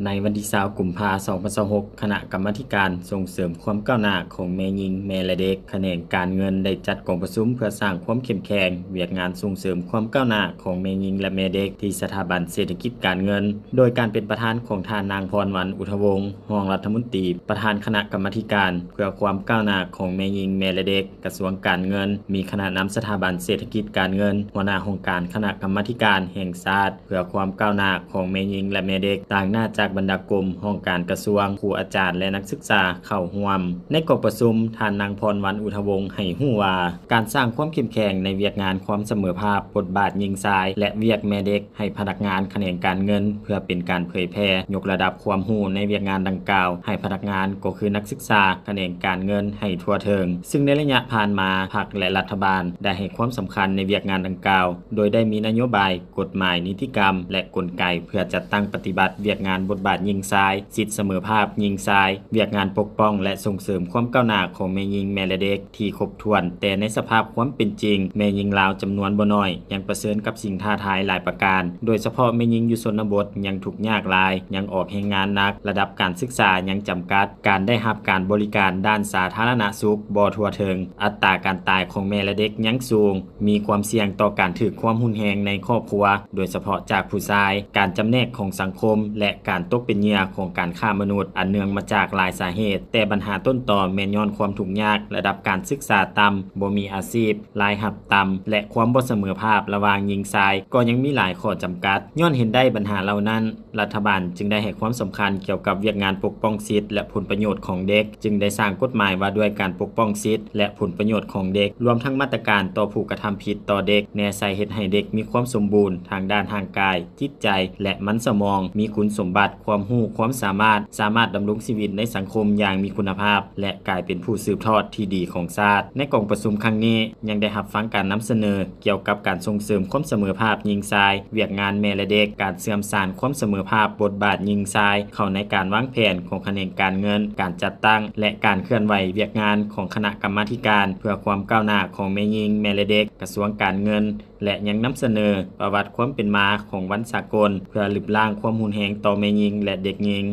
ໃນວັນທີຊາວ ກຸມພາ ສອງພັນຊາວຫົກ ຄະນະກຳມາທິການສົ່ງເສີມຄວາມກ້າວໜ້າຂອງແມ່ຍິງ, ແມ່ ແລະ ເດັກ ຂະແໜງການເງິນ ໄດ້ຈັດກອງປະຊຸມເພື່ອສ້າງຄວາມເຂັ້ມແຂງວຽກງານສົ່ງເສີມຄວາມກ້າວໜ້າຂອງແມ່ຍິງ ແລະ ແມ່ເດັກ ທີ່ສະຖາບັນເສດຖະກິດການເງິນ ໂດຍການເປັນປະທານຂອງທ່ານນາງ ພອນວັນ ອຸທະວົງ ຮອງລັດຖະມົນຕີ ປະທານຄະນະກຳມາທິການເພື່ອຄວາມກ້າວໜ້າຂອງແມ່ຍິງ, ແມ່ ແລະ ເດັກ ກະຊວງການເງິນ, ມີຄະນະນຳສະຖາບັນເສດຖະກິດການເງິນ, ຫົວໜ້າຫ້ອງການຄະນະກຳມາທິການແຫ່ງຊາດ ເພື່ອຄວາມກ້າວໜ້າຂອງແມ່ຍິງ ແລະ ແມ່ເດັກ ຕາງໜ້າຈາກບັນດາກົມ, ຫ້ອງການກະຊວງ, ຄູອາຈານ ແລະ ນັກສຶກສາເຂົ້າຮ່ວມ. ໃນກອງປະຊຸມ, ທ່ານນາງ ພອນວັນ ອຸທະວົງ ໃຫ້ຮູ້ວ່າ ການສ້າງຄວາມເຂັ້ມແຂງໃນວຽກງານຄວາມສະເໝີພາບບົດບາດຍິງຊາຍ ແລະ ວຽກແມ່ເດັກ ໃຫ້ພະນັກງານຂະແໜງການເງິນ ເພື່ອເປັນການເຜີຍແຜ່ຍົກລະດັບຄວາມຮູ້ໃນວຽກງານດັ່ງກ່າວ ໃຫ້ພະນັກງານ ກໍຄືນັກສຶກສາຂະແໜງການເງິນໃຫ້ທົ່ວເຖິງ. ຊຶ່ງໃນໄລຍະຜ່ານມາ, ພັກ ແລະ ລັດຖະບານໄດ້ໃຫ້ຄວາມສຳຄັນໃນວຽກງານດັ່ງກ່າວ ໂດຍໄດ້ມີນະໂຍບາຍ, ກົດໝາຍ, ນິຕິກຳ ແລະ ກົນໄກ ເພື່ອຈັດຕັ້ງປະຕິບັດວຽກງານບົດບາດຍິງຊາຍ, ສິດສະເໝີພາບຍິງຊາຍ, ວຽກງານປົກປ້ອງ ແລະ ສົ່ງເສີມຄວາມກ້າວໜ້າຂອງແມ່ຍິງ, ແມ່ ແລະ ເດັກ ທີ່ຄົບຖ້ວນ, ແຕ່ໃນສະພາບຄວາມເປັນຈິງ, ແມ່ຍິງລາວຈຳນວນບໍ່ໜ້ອຍ ຍັງປະເຊີນກັບສິ່ງທ້າທາຍຫຼາຍປະການ, ໂດຍສະເພາະແມ່ຍິງຢູ່ຊົນນະບົດຍັງທຸກຍາກຫຼາຍ, ຍັງອອກແຮງງານໜັກ, ລະດັບການສຶກສາຍັງຈຳກັດ, ການໄດ້ຮັບການບໍລິການດ້ານສາທາລະນະສຸກບໍ່ທົ່ວເຖິງ, ອັດຕາການຕາຍຂອງແມ່ ແລະ ເດັກຍັງສູງ, ມີຄວາມສ່ຽງຕໍ່ການຖືກຄວາມຮຸນແຮງໃນຄອບຄົວ, ໂດຍສະເພາະຈາກຜູ້ຊາຍ, ການຈຳແນກຂອງສັງຄົມ ແລະ ການຕົກເປັນເຫຍື່ອຂອງການຄ້າມະນຸດ ອັນເນື່ອງມາຈາກຫຼາຍສາເຫດ, ແຕ່ບັນຫາຕົ້ນຕໍແມ່ນຍ້ອນຄວາມທຸກຍາກ, ລະດັບການສຶກສາຕ່ຳ, ບໍ່ມີອາຊີບ, ລາຍຮັບຕ່ຳ ແລະ ຄວາມບໍ່ສະເໝີພາບລະຫວ່າງຍິງຊາຍ ກໍຍັງມີຫຼາຍຂໍ້ຈຳກັດ. ຍ້ອນເຫັນໄດ້ບັນຫາເຫຼົ່ານັ້ນ, ລັດຖະບານຈຶ່ງໄດ້ໃຫ້ຄວາມສຳຄັນກ່ຽວກັບວຽກງານປົກປ້ອງສິດ ແລະ ຜົນປະໂຫຍດຂອງເດັກ, ຈຶ່ງໄດ້ສ້າງກົດໝາຍວ່າດ້ວຍການປົກປ້ອງສິດ ແລະ ຜົນປະໂຫຍດຂອງເດັກ, ລວມທັງມາດຕະການຕໍ່ຜູ້ກະທຳຜິດຕໍ່ເດັກ, ແນໃສ່ເຮັດໃຫ້ເດັກມີຄວາມສົມບູນທາງດ້ານຮ່າງກາຍ, ຈິດໃຈ ແລະ ມັນສະໝອງ, ມີຄຸນສົມບັດ, ຄວາມຮູ້, ຄວາມສາມາດ, ສາມາດດຳລົງຊີວິດໃນສັງຄົມຢ່າງມີຄຸນນະພາບ ແລະ ກາຍເປັນຜູ້ສືບທອດທີ່ດີຂອງຊາດ. ໃນກອງປະຊຸມຄັ້ງນີ້ ຍັງໄດ້ຮັບຟັງການນຳສະເໜີກ່ຽວກັບການສົ່ງເສີມຄວາມສະເໝີພາບຍິງຊາຍ, ວຽກງານແມ່ ແລະ ເດັກ, ການເຊື່ອມສານຄວາມສະເໝີພາບບົດບາດຍິງຊາຍເຂົ້າໃນການວາງແຜນຂອງຂະແໜງການເງິນ, ການຈັດຕັ້ງ ແລະ ການເຄື່ອນໄຫວວຽກງານຂອງຄະນະກຳມາທິການເພື່ອຄວາມກ້າວໜ້າຂອງແມ່ຍິງ, ແມ່ ແລະ ເດັກ, ກະຊວງການເງິນ ແລະ ຍັງນຳສະເໜີປະຫວັດຄວາມເປັນມາຂອງວັນສາກົນ ເພື່ອລຶບລ້າງຄວາມຮຸນແຮງຕໍ່ແມ່ຍິງ ແລະ ເດັກຍິງ.